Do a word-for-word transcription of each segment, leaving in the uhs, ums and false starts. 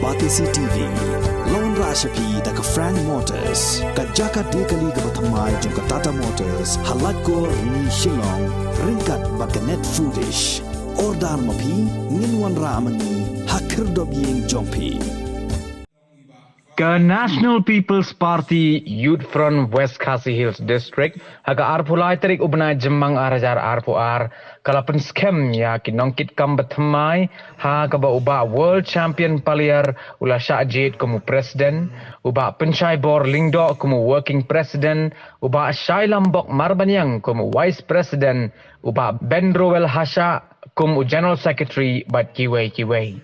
Batesi T V la wanrah sha phi da ka Frank Motors, ka jaka die kali kaba thymmai jong ka Tata Motors, ha Laitkor, Shillong, ryngkat bad ka Net Foodish. Order ma phi, ngin wanrah ma ngi ha khyrdop ïing jong phi. Ka National People's Party Youth Front West Khasi Hills District, ha ka arphew lai tarik u bnai Jymmang ar hajar arphew ar, ka la pynskhem ïa ki nongkitkam bathymmai, ha kaba u Bah World Champion Paliar u la shah jied kum u President, u Bah Pynshai Bor Lyngdoh kum u Working President, u Bah Shai Lambok Marbaniang kum u Vice President, u Bah Ben Rowell Hashah kum u General Secretary bad kiwei kiwei.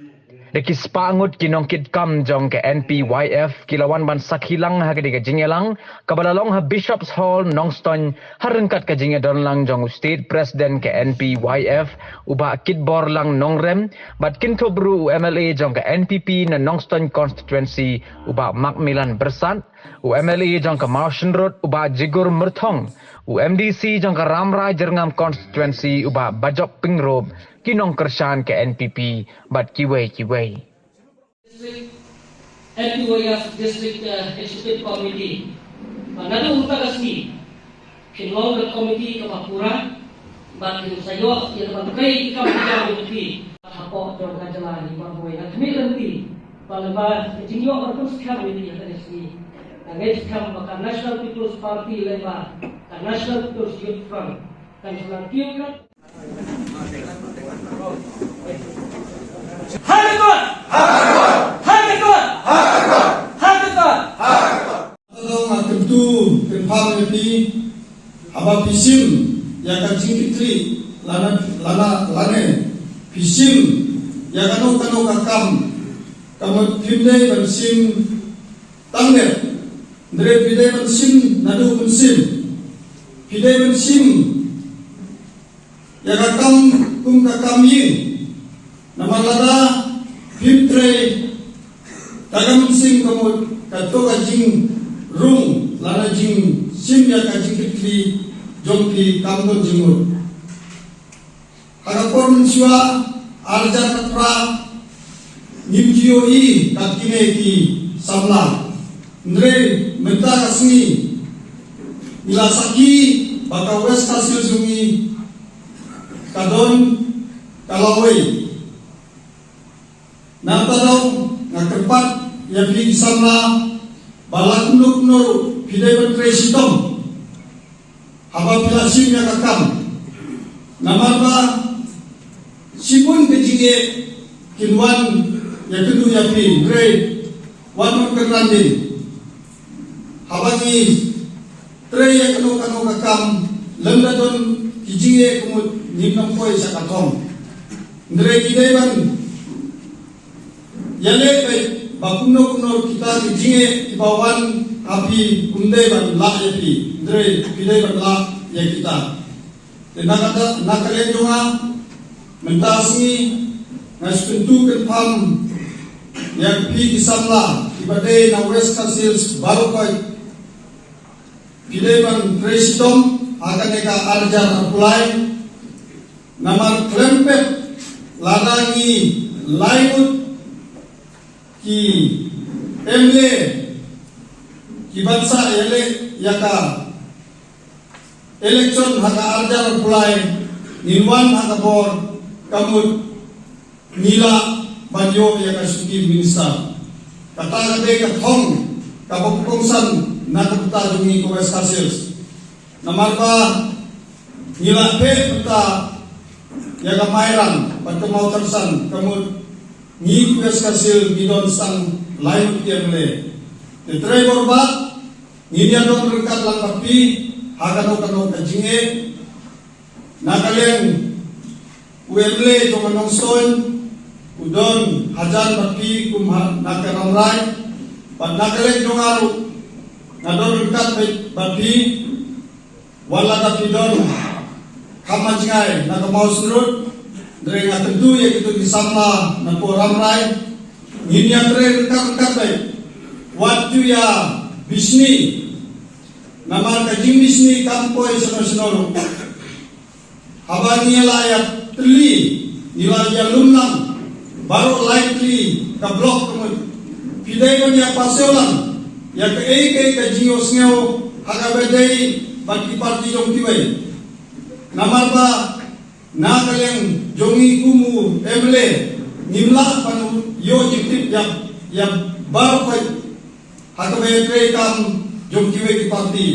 Da ki spah ngut ki nongkitkam jong ka N P Y F ki la wan ban sakhi lang ha katei ka jingïalang, kaba la long ha Bishops Hall, Nongstoiñ, ha ryngkat ka jingïadon lang jong u State President ka N P Y F, u Bah Kitborlang Nongrem, bad kynthup ruh u M L A jong ka N P P na Nongstoiñ Constituency, u Bah Macmillan Byrsat, u M L A jong ka Mawshynrut, u Bah Jigur Myrthong, u M D C jong ka Rambrai Jyrngam Constituency, u Bah Bajop Pyngrope, ki nongkyrshan ka N P P bad kiwei kiwei. District, N P Y F District, uh, Executive Committee. Ba naduh mynta ka sngi, phin long ka committee kaba pura, bad phin sa ïoh ïa ka ban trei ki kam ki jam jong phi. Hapoh jong ka jylla hi baroh, nga khmih lynti ba lyngba ka jingïoh ban pynskhem ïa ka sngi, nga ngeit skhem ba ka National People's Party lyngba ka National People's Youth Front kan sa nang kiew kat. Hardcore! Hardcore! Hardcore! Hardcore! Nga kyntu kynpham ïa phi, haba phi shim ïa ka jingkitkhlieh, lane, lane, lane phi shim ïa kano kano ka kam, ka mut phim dei ban shim tang dep, hynrei phi dei ban shim naduh mynsiem. Phi dei ban shim ïa ka kam kum ka kam ïing. Namar lada phim trei da ka mynsiem ka mut, kato ka jingrung lane jingshim ïa ka jingkitkhlieh jong phi kam don jingmut. Ha ka por mynshuwa, ar hajar khatphra, ngim ju ïohi kat kine ki samla. Hynrei mynta ka sngi ngi la sakhi ba ka West Khasi Hills jong ngi ka don ka lawei. Nangta dong nga kyrpad ïa phi ki samla ba la kumno kumno ruh phi dei ban trei shitom haba phi la shim ïa ka kam. Namar ba shibun ka jingeh kin wan ïakynduh ïa phi, hynrei wat nym kynran dien. Haba ngi trei ïa kano kano ka kam, lymda don ki jingeh ka mut, ngin nym poi sha ka thong. Hynrei ngi dei ban ïaleh beit ba kumno kumno kita ki jingeh kiba wan ha phi ym dei ban lah ïa phi, hynrei phi dei ban lah ïa kita. Te na ka, na ka liang jong nga, mynta sngi nga shu kyntu kynpham ïa phi ki samla kiba dei na West Khasi Hills baroh kawei. Phi dei ban trei shitom ha kane ka ar hajar arphew lai. Namar khlem pep, lada ngi lai ngut ki M L A kiban sa ïaleh ïa ka election ha ka ar hajar arphew lai, ngin wan ha ka bor, ka mut ngi lah ban ïoh ïa ka shuki minister. Kata ka dei ka thong kaba kongsan na ka bynta jong ngi ka West Khasi Hills. Namar ba ngi la peit mynta ïa ka Mairang bad ka Mawtyrsan, ka mut ngi ka West Khasi Hills ngi don tang lai ngut ki M L A. Te trei bor ba ngin ïa don ryngkat lang bad phi ha kano kano ka jingeh. Na ka liang u M L A jong ka Nongstoiñ u don hajan bad phi kum ha na ka Rambrai, bad na ka liang jong nga ruh nga don ryngkat bad, bad phi. Wat la ka phi don kham jngai na ka Mawshynrut, hynrei nga kyntu ïa kito ki samla na ka Rambrai, ngin ïa trei ryngkat ryngkat beit. Wat ju ïa bishni, namar ka jingbishni kam poi shano shano ruh. Haba ngi la ïa tylli, ngi la ïa lum lang baroh lai tylli ka block ka mut. Ki dei ban ïa pass lang ïa kaei kaei ka jingïohsngew ha kaba dei bad ki parti jong kiwei. Namar ba na ka liang jong ngi kum u M L A ngim lah ban ïoh jingtip ïa, ïa baroh khoit ha kaba ïatrei kam jong kiwei ki parti.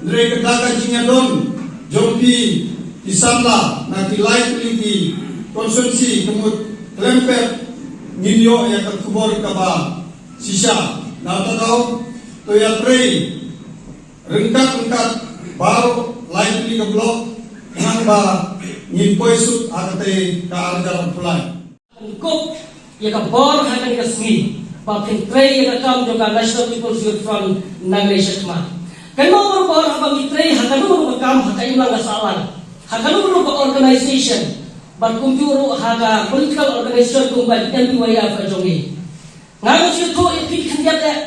Hynrei ka da ka jingïadon jong phi ki samla na ki lai tylli ki constituency ka mut khlem pep ngin ïoh ïa ka khubor kaba shisha. Na kata daw to ïatrei ryngkat ryngkat baroh lai tylli ka block khnang ba ngin poi suk ha kata ka ar hajar arphew lai. Pynkup ïa ka bor ha kane ka sngi ba phin trei ïa ka kam jong ka National People's Youth Front nangne shakhmat. Kynmaw baroh haba ngi trei ha kano kano ka kam, ha ka imlang ka sahlang, ha kano kano ka organization, bad kumjuh ruh ha ka political organization kum ka N P Y F ka jong ngi. Nga nga shu ïathuh ïa phi khyndiat eh.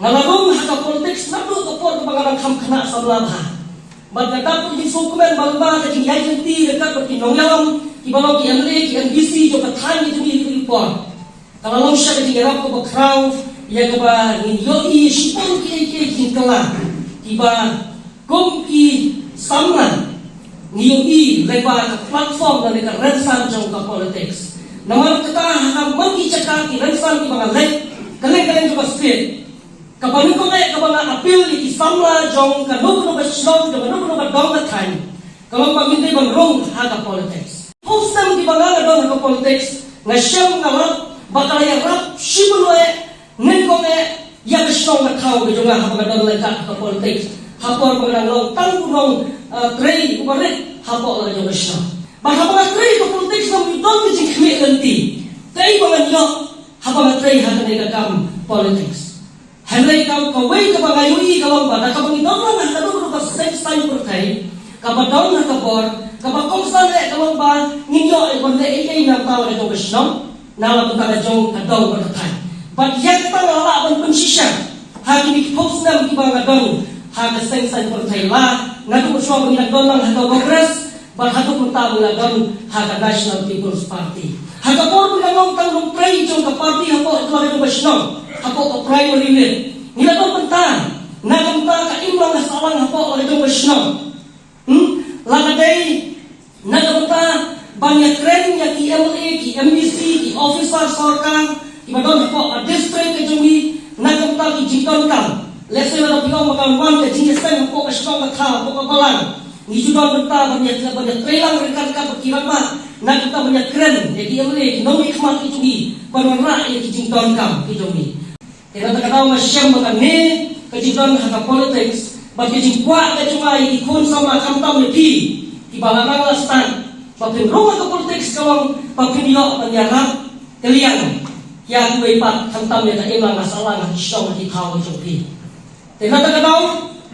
Nga la rung ha ka politics naduh ka por kaba nga dang kham khynnah samla bha. Bad nga dap ruh jingsngewkmen ba lyngba ka jingïaid lynti ryngkat bad ki nongïalam kiba long ki M L A, ki M D C jong ka thaiñ ka jong ngi ha kine ki por, ka la long sha ka jingïarap kaba khraw ïa kaba ngin ïohi shibun kiei kiei ki jingkylla kiba kum ki samla ngi ïohi lyngba ka platform lane ka rynsan jong ka politics. Namar kata ha ka man ki jaka ki rynsan kiba nga leit kylleng kylleng jong ka state, kaba nyngkong eh kaba nga appeal ïa ki samla jong kano kano ka shnong, jong kano kano ka dong ka thaiñ, ka long ba ngin dei ban rung ha ka politics. Hynrei kiba nga la don ha ka politics nga shem nga lap ba ka la ïarap shibun eh, nyngkong eh ïa ka shnong ka thaw ka jong nga haba nga don lyngkhat ha ka politics, ha por ba nga dang long tang u nong, eh, trei uba rit hapoh la ka jong ka shnong. Bad haba nga trei ha ka politics nga don ka jingkhmih lynti kaei ba ngan ïoh haba nga trei ha kane ka kam politics. Hynrei ka, kawei kaba nga ïohi ka long ba da kaba ngi don lang ha kano kano ka seng saiñ pyrthei kaba don ha ka bor, kaba kongsan eh ka long ba ngin ïoh eh ban leh ei ei na ka bynta la ka jong ka shnong, na la ka bynta la ka jong ka dong bad ka thaiñ. Bad ïa kata nga la lah ban pynshisha ha kine ki phew snem kiba nga don ha ka seng saiñ pyrthei, la naduh shuwa ba ngi dang don lang ha ka Congress bad haduh mynta ba ngi la don ha ka National People's Party. Ha ka por ba ngi dang long tang nongtrei jong ka party hapoh la ka jong ka shnong, hapoh ka primary unit, ngi la don bynta na ka bynta ka imlang ka sahlang hapoh la ka jong ka shnong. Hmm? La ka dei na ka bynta ban ïakren ïa ki M L A, ki M D C, ki officer sorkar kiba don hapoh ka district ka jong ngi na ka bynta ki jingdonkam. Lehse lada phi ong ba kan wan ka jingïaseng hapoh ka shnong ka thaw, hapoh ka balang, ngi ju don bynta ban ïa, ban ïatrei lang ryngkat ryngkat bad ki rangbah na ka bynta ban ïakren ïa ki M L A, ki nongmihkhmat ki jong ngi, ban wanrah ïa ki jingdonkam ki jong ngi. Te na kata ka daw nga shem ba kane ka jingdon ha ka politics bad ka jingkwah ka jong nga ïa ki khun samla, khamtam ïa phi kiba la nang la stad, ba phin rung ha ka politics ka long ba phin ïoh ban ïarap ka liang ïa kiwei pat, khamtam ïa ka imlang ka sahlang ha ki shnong ki thaw ka jong phi. Te na kata ka daw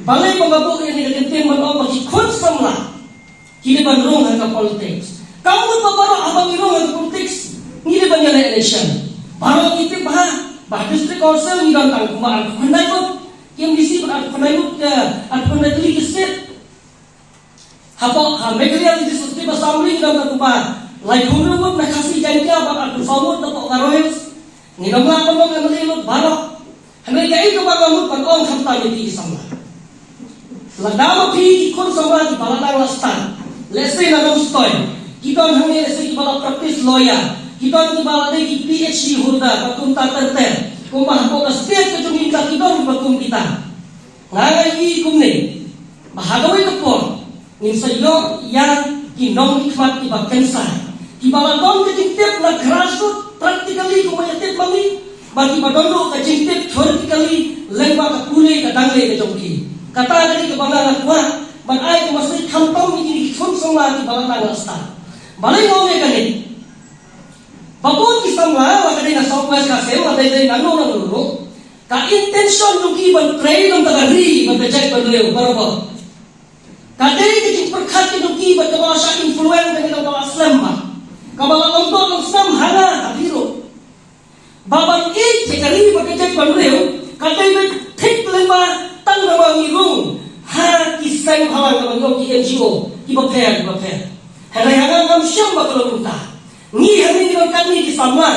balei ba nga buh ïa kane ka kyntien ban ong ba ki khun samla ki dei ban rung ha ka politics? Ka mut ba baroh haba ngi rung ha ka politics ngi dei ban ïaleh election. Baroh ngi tip bha ba ha District Council ngi don tang kumba arphew khyndai ngut, ki M D C bad arphew khyndai ngut, ka arphew khyndai tylli ki seat. Hapoh ha Meghalaya Legislative Assembly ngi don tang kumba laiphew hynriew ngut na Khasi Jaiñtia bad arphew saw ngut na poh Garo Hills. Ngim lah ban long M L A lut baroh. Hynrei kaei kaba nga mut ban ong khamtam ïa phi ki samla, lada ma phi ki khun samla kiba la nang la stad, lehse na Nongstoiñ, ki don hangne lehse kiba la practice lawyer, ki don kiba la dei ki P H D holder bad kumta ter ter, kumba hapoh ka state ka jong ngi ki don kiba kum kita. Nga nga ïohi kumne ba ha kawei ka por ngin sa ïoh ïa ki nongmihkhmat kiba kynsai, kiba la don ka jingtip na grassroots practically kumba ïatip ma ngi, bad kiba don ruh ka jingtip theoretically lyngba ka pule ka dangle ka jong ki. Kata ka dei kaba nga nga kwah ban ai ka message khamtam ïa kine ki khun samla kiba la nang la stad. Balei nga ong ïa kane? Ba bun ki samla, la ka dei na South West ka seng, la dei dei nangno nangno ruh, ka intention jong ki ban trei na ka bynta ka ri bad ka jaitbynriew barabor. Ka dei ka jingpyrkhat ka jong ki bad kaba la shah influence, kane kaba la slem bha, kaba la long dot long slem ha nga ha phi ruh. Ba ban ïeit ïa ka ri bad ka jaitbynriew ka dei ban thik lyngba tang namar ngi rung ha ki seng bhalang kaba ngi ong ki N G O kiba pher kiba pher. Hynrei ha nga ngam shem ba ka long kumta. Ngi hangne ngi don katne ki samla.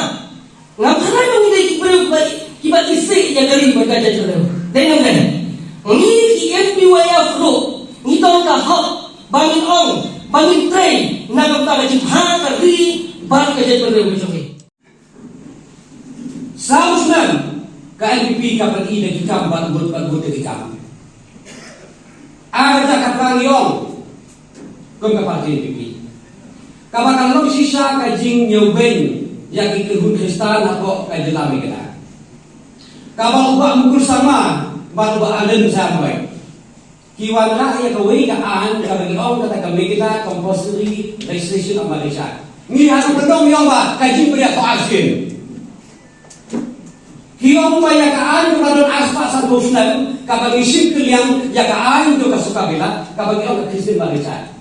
Ngam tharai ba ngi dei ki briew ba Ba isih ïa ka ri bad ka jaitbynriew. Dei ne em? Ngi ki M P Y F ruh ngi don ka hok ba ngin ong, ba ngin trei na ka bynta ka jingpyrkhat ka ri bad ka jaitbynriew ka jong ngi. Saw snem ka N P P ka pyni da ki kam bad bud, bad bud da ki kam. Ar hajar khatphra ngi ong kum ka party N P P, kaba ka long shisha ka jingñiewbeiñ ïa ki kynhun Khristan hapoh ka jylla Meghalaya. Kaba u Bah Mukul Sangma bad u Bah Ardent Sangma ki wanrah ïa kawei ka aiñ kaba ngi ong kata ka Meghalaya Compulsory Registration of Marriage Act. Ngi ha nongkyndong ngi ong ba ka jingpynïaid thoh arsien. Ki ong ba ïa ka aiñ kaba don arspah sanphew snem kaba ngi shim kylliang, ïa ka aiñ jong ka Sukabela kaba ngi ong ka Christian Marriage Act.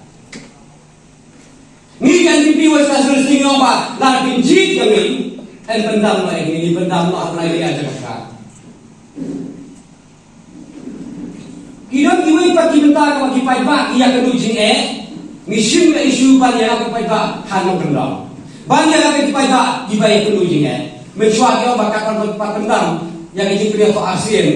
Ngi ka N P P West Khasi Hills ngi ong ba lada pynjied ïa ngi, em, pyndam noh ïa ngi, pyndam noh ha pynai ïa ka jaka. Ki don kiwei pat ki bynta kaba ki paidbah ki ïakynduh jingeh. Ngi shim ka issue ban ïarap ki paidbah ha nongkyndong, ban ïarap ki paidbah kiba ïakynduh jingeh. Mynshuwa ki ong ba katba ki paidbah pyndam ïa ka jingpynïaid thoh arsien,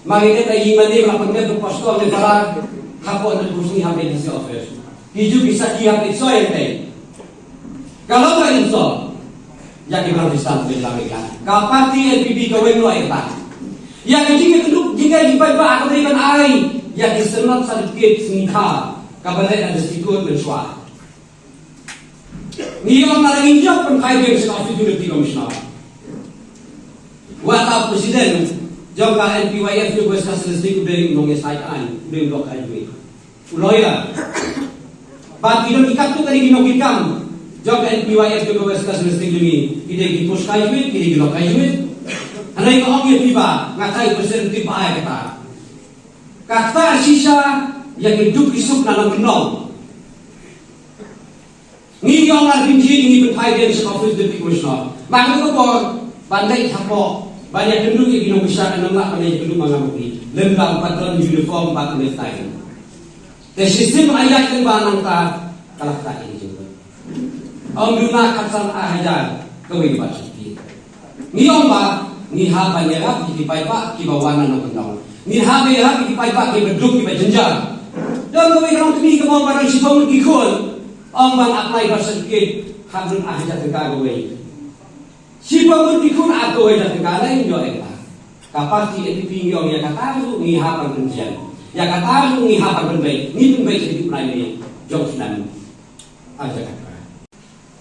ma ngi dei na ïing mane ba la pyndep da u pastor ne para hapoh na Brisbane ha Brisbane office. Ki ju ki sakhi ha Brisbane te. Ka long ka insult ïa ki briew Khristan ba la mih. Ka party N P P ka weng noh ïa kata. Ïa ka jingïakynduh jingeh ki paidbah ka dei ban ai ïa ki synod certificate sngikha kaba leh na district court mynshuwa. Ngi ong lada ngin ïoh pynphai biang sha ka office Deputy Commissioner, wat la u president jong ka N P Y F jong West Khasi Hills District u dei u nongïasaid aiñ, u dei u doh graduate, u lawyer. Bad ki don ki katto katne ki nongkitkam jong ka N P Y F jong ka West Khasi Hills District jong ngi, ki dei ki post graduate, ki dei ki doh graduate. Hynrei nga ong ïa phi ba nga tharai u president u tip ba ai kata. Kata shisha ïa ki duk ki suk na nongkyndong. Ngi ong lada pynjied ngi pynphai biang sha ka office Deputy Commissioner. Ba ka por ban leit hapoh ban ïakynduh ïa ki nongpynshai, ngam lah ban ïakynduh ma nga ma phi lymda ym pat don uniform bad necktie. Te shisien ba ïaid lyngba nangta ka la ktah ïa ki jingpynshai. Ym duna khatsan ar hajar kawei bad shisien. Ngi ong ba ngi hap ban ïarap ïa ki paidbah kiba wan na nongkyndong. Ngi hap ban ïarap ïa ki paidbah kiba duk, kiba jynjar. Don kawei ka longkmie kaba ong ba don shiphew ngut ki khun, ong ban apply birth certificate hap don ar hajar tyngka kawei. Shiphew ngut ki khun, ar hajar tyngka, lei ïoh ïa kata. Ka party N P P ngi ong ïa kata ruh ngi hap ban pynjia. Ïa kata ruh ngi hap ban pynbeit. Ngi pynbeit sha ki pynlait ne jong u snem ar hajar khatphra.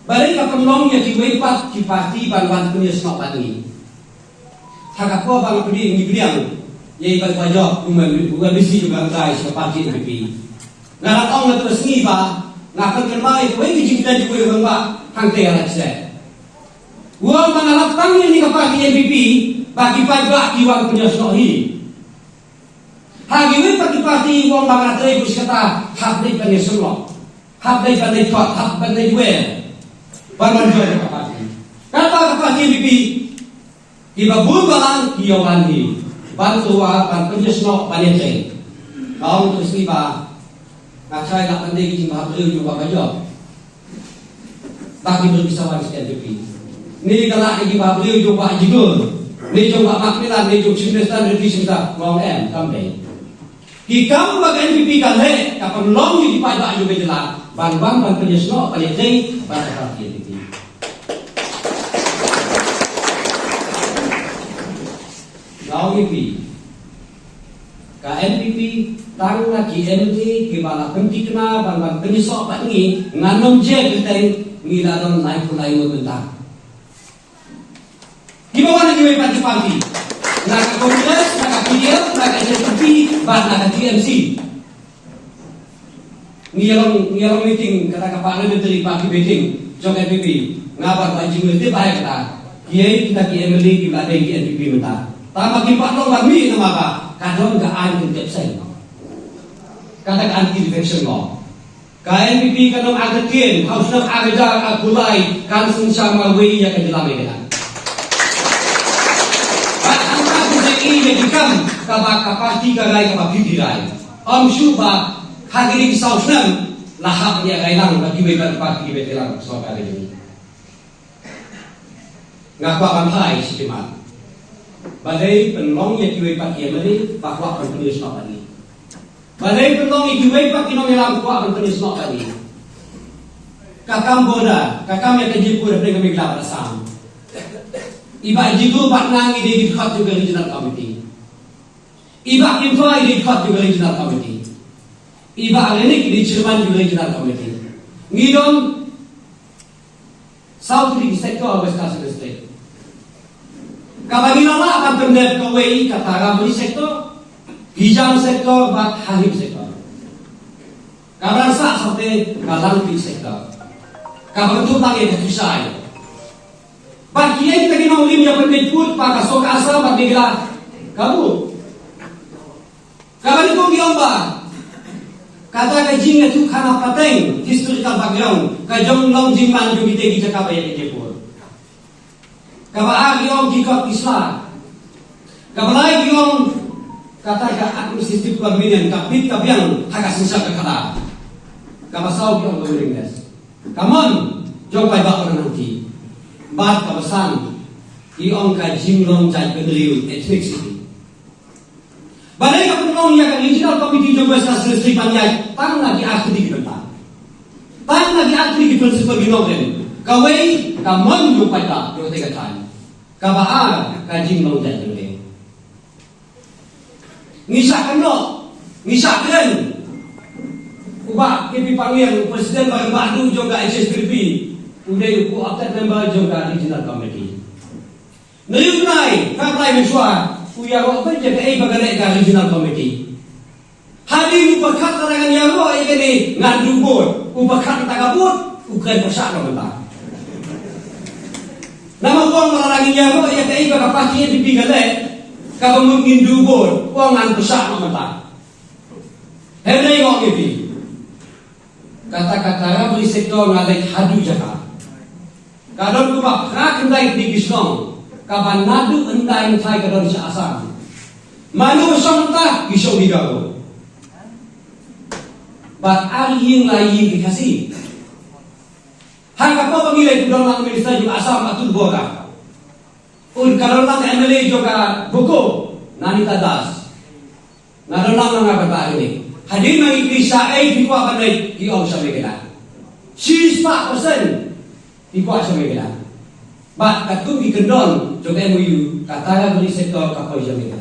Balei ka pynlong ïa kiwei pat ki party ban wan pynïasnoh bad ngi? Ha ka por ba nga pdiang, ngi pdiang ïa i Bah Jok, u mem-, u M D C jong ka Rangkai sha ka party N P P, nga la ong ha ka sngi ba nga pynkynmaw ïa kiwei ki jingkylli kiwei rangbah hangtei ha Laitksheh. U ong ba nga la tang ïa kane ka party N P P ba ki paidbah ki wan pynïasnoh hi. Ha kiwei pat ki party u ong ba nga trei bad kata, hap dei ban ïasnoh, hap dei ban ïa thok, hap ban ïa wer ban wan join ka party. Kata ka party N P P, kiba bun balang ki ïa wan hi ban tuh, ban pynïasnoh, ban ïatrei. Nga ong ha ka sngi ba nga tharai la pyndei ki jingbhabriew jong u Bah Jok. Ba ki briew ki sa wan sha N P P. Ne ka la ïa ki bhabriew jong u Bah Jigul, ne jong u Bah Macmillan, ne jong u Chief Minister, ne jong u Chief Minister, nga ong em, kam dei. Ki kam ba ka N P P ka leh, ka pynlong ïa ki paidbah jong ka jylla ban wan, ban pynïasnoh, ban ïatrei bad ka party N P P. Nga ong ïa phi, ka N P P, tang na ki M L A kiba la pynthikna ban, ban pynïasnoh bad ngi, ngan ym jer kyrteng, ngi la don laiphew lai ngut mynta. Kiba wan na kiwei pat ki party, na ka Congress, na ka P D L, na ka H S P P, bad na ka T M C. Ngi ïa long, ngi ïa long meeting, kata ka parliamentary party meeting jong N P P. Nga bad Bah Jingmyrtep ba ïa kata, kiei kita ki M L A kiba la dei ki N P P mynta. Tangba kim pat long ban mih namar ba ka don ka aiñ kyntien seng, kata ka Anti-Defamation Law. Ka N P P kan ym artatien ha u snem ar hajar arphew lai kan synshar marwei ïa ka jylla Meghalaya. Bad hangta phi ïohi ïa ki kam kaba ka party ka rai, kaba phi phi rai. Ym shuh ba ha kine ki saw snem la hap ïa rai lang ba kiwei pat ki party kiba ïatrei lang sorkar ka jong ngi. Nga kwah ban phai sha ki mat. Balei pynlong ïa kiwei pat ki MLA ba kwah ban pynïasnoh bad ngi? Balei pynlong ïa kiwei pat ki nongïalam kwah ban pynïasnoh bad ngi? Ka kam border, ka kam ïa ka jingpur hapdeng ka Meghalaya bad Assam. I Bah Jigul bad nga ngi dei ki dkhot jong ka Regional Committee. I Bah Kynthei i dei dkhot jong ka Regional Committee. I Bah Renik i dei Chairman jong ka Regional Committee. Ngi don saw tylli ki sector ha West Khasi Hills State. Kaba ngi la lah ban pyndep kawei ka Tarabari sector, Gijang sector bad Hahim sector. Kaba sah sawte ka Langpih sector. Kaba kyntu lang ïa ka Khrisai. Bad kiei kita ki nongrim ïa pynbeit pud ba ka sorkar Assam bad Meghalaya ka bud. Kaba nyngkong ngi ong ba kata ka jingïathuhkhana pateng, historical background, ka jong long jingman jong kita ki jaka ba ïa ka jingpur. Kaba ar ngi ong ki kot ki sla. Kaba lai ngi ong kata ka administrative convenience, ka bit ka biang ha ka synshar ka khadar. Kaba saw ngi ong ka willingness, ka mon jong paidbah ba nangta. Bad kaba san ngi ong ka jinglong jaitbynriew, ethnicity. Balei ka pynlong ïa ka Regional Committee jong West Khasi Hills District ban ïaid tang na ki ar tylli ki bynta, tang na ki ar tylli ki principal ki nongrim. Kawei, ka mon jong paidbah jong kata ka thaiñ. Kaba ar, ka jinglong jaitbynriew. Ngi shah kynnoh, ngi shah kren. U Bah K P Pangliang, u President ba rangbah duh jong ka H S P D P, u dei u co-opted member jong ka Regional Committee. Ngi u nai, ka blai mynshuwa, u ïaroh beit ïa kaei ba ka leh ka Regional Committee. Hadien u pyrkhat lada ngan ïaroh ïa kane ngan duh vote, u pyrkhat ïa ka vote, u kren pyrshah noh mynta. Namar u ong lada ngan ïaroh ïa kaei ba ka party N P P ka leh, kaba mut ngin duh vote, u ong ngan pyrshah noh mynta. Hynrei nga ong ïa phi, kata ka Tarabari sector nga leit haduh jaka. Ka don kumba phra khyndai tylli ki shnong, kaba naduh hyndai hynthai ka don sha Assam. Mano shong mynta, ki shong ki Garo. Bad ar ïing lai ïing ki Khasi. Ha ka por ba ngi leit, u don lang u Minister jong ka Assam, Atul Borah. Un, ka don lang ka M L A jong ka Bokajan, Nanita Das. Nga don lang, nga don lang ha kane. Hadien ba ngi kylli shaei phi kwah ban leit, ki ong sha Meghalaya. Shispah percent phi kwah sha Meghalaya. Bad katkum ki kyndon jong ka M O U, ka Tarabari sector ka poi sha Meghalaya.